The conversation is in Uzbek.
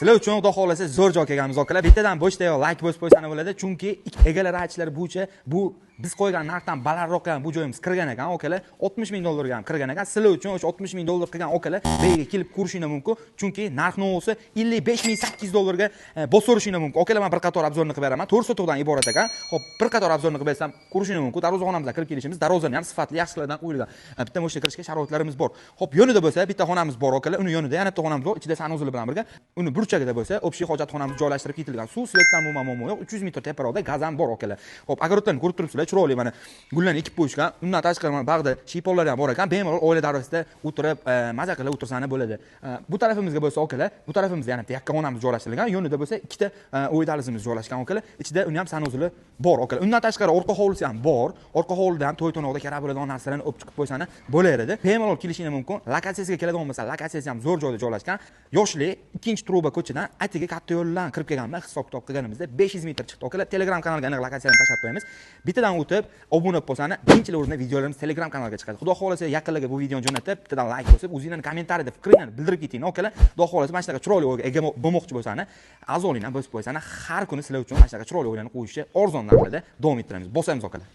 Sizlar uchun, xudo xohlasa, zo'r joy kelganmiz, akalar. Bittadan boshdayoq layk bosib qo'ysani bo'ladi, chunki egalari aytishlari bo'yicha bu biz qo'ygan narxdan balandroq ham bu joyimiz kirgan ekan, akalar. 60 ming dollarga ham kirgan ekan. Sizlar uchun o'sha 60 ming dollar qilgan, akalar, bu yerga kelib ko'rishinglar mumkin, chunki narx navosi 55 800 dollarga bosib mumkin. Akalar, man bir qator обзор ni qilib beraman. 4 sotixdan iborat ekan. Xo'p, bir qator обзор ni qilib bersam, ko'rishinglar mumkin. Darvozaxonamizdan kirib kelishimiz, darvozani ham sifatli, yaxshilardan qo'yilgan. Bitta moshina kirishga sharoitlarimiz bor. Xo'p, yonida bo'lsa bitta xonamiz bor, akalar. Uni yonida yana bitta xonamiz bor, ichida санузел i bilan birga. Uni burchagida bo'lsa общий hojatxonamiz joylashtirib ketilgan. Suv, свет dan umuman muammo yo'q. 300 metr teparoqda gaz ham bor, akalar. Xo'p, огород larni ko'rib turibsizlar, chiroyli mana gullarni ekib qo'yishgan. Undan tashqari mana bag'da shiyponlar ham bor ekan. Bemalol oila davrasida o'tirib, maza qilib o'tirsani bo'ladi. Bu tarafimizga bo'lsa, akalar, bu tarafimizda yana bitta yakka xonamiz joylashtirilgan. Yonida bo'lsa ikkita uy dalizimiz joylashgan, akalar. Ichida uni ham санузел i bor, akalar. Undan tashqari orqa hovlisi ham bor. Orqa hovlida ham to'y to'noqda kerak bo'ladigan narsalarni olib chiqib qo'ysani bo'laveradi. Bemalol kelishinglar mumkin. Lokatsiyasiga keladigan bo'lsa, lokatsiyasi ham zo'r joyda joylashgan. Yoshli ikkinchi truba ko'chadan atigi katta yo'ldan kirib kelganman. Hisob kitob qilganimizda 500 metr chiqdi, akalar. Telegram kanalga aniq lokatsiyani tashlab qo'yamiz. Bittadan o'tib obuna bo'lib qolsani, birinchilar o'rinda videolarimiz Telegram kanalga chiqadi. Xudo xohlasa, yaqinlarga bu videoni jo'natib, bittadan layk bosib, o'zinglarni kommentariyada fikringlarni bildirib ketinglar, akalar. Xudo xohlasa, mana shunaqa chiroyli uyga ega bo'lmoqchi bo'lsani, a'zolikdan bosib qo'ysani, har kuni sizlar uchun mana shunaqa chiroyli uylarni qo'yishni arzon narxlarda davom ettiramiz. Bosamiz, akalar.